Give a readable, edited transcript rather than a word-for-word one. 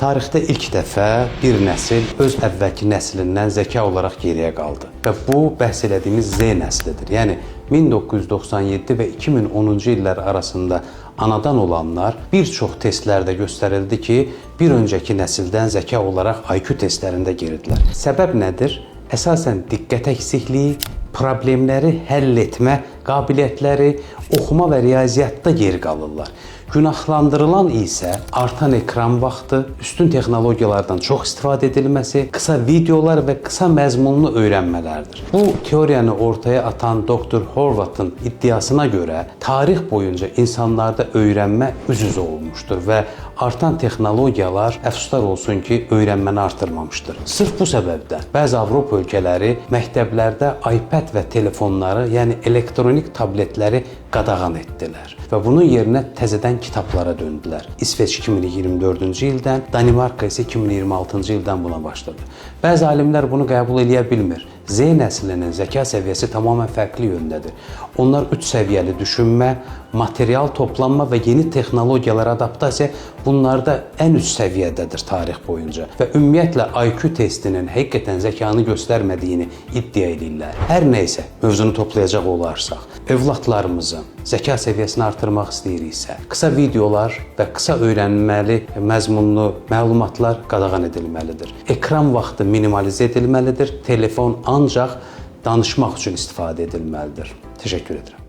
Tarixdə ilk dəfə bir nəsil öz əvvəlki nəslindən zəka olaraq geriyə qaldı. Və bu bəhs elədiyimiz Z nəslidir. Yəni 1997 və 2010-cu illər arasında anadan olanlar bir çox testlərdə göstərildi ki, bir öncəki nəsildən zəka olaraq IQ testlərində geridirlər. Səbəb nədir? Əsasən diqqət əksikliyi, problemləri həll etmə qabiliyyətləri, oxuma və riyaziyyatda geri qalırlar. Günahlandırılan isə artan ekran vaxtı, üstün texnologiyalardan çox istifadə edilməsi, qısa videolar və qısa məzmunlu öyrənmələrdir. Bu teoriyanı ortaya atan Dr. Horvathın iddiasına görə tarix boyunca insanlarda öyrənmə üz-üzə olmuşdur və artan texnologiyalar, əfsuslar olsun ki, öyrənməni artırmamışdır. Sırf bu səbəbdən bəzi Avropa ölkələri məktəblərdə iPad və telefonları, yəni elektronik tabletləri qadağan etdilər və bunun yerinə təzədən kitablara döndülər. İsveç 2024-cü ildən, Danimarka isə 2026-cı ildən buna başladı. Bəzi alimlər bunu qəbul eləyə bilmir. Z nəslinin zəka səviyyəsi tamamilə fərqli yöndədir. Onlar üç səviyyəli düşünmə, material toplanma və yeni texnologiyalara adaptasiya bunlarda ən üst səviyyədədir tarix boyunca və ümumiyyətlə IQ testinin həqiqətən zəkanı göstərmədiyini iddia edirlər. Hər nə isə, mövzunu toplayacaq olarsaq, övladlarımızın zəka səviyyəsini artırmaq istəyiriksə, qısa videolar və qısa öyrənməli məzmunlu məlumatlar qadağan edilməlidir. Ekran vaxtı minimalizə edilməlidir. Telefon ancaq danışmaq üçün istifadə edilməlidir. Təşəkkür edirəm.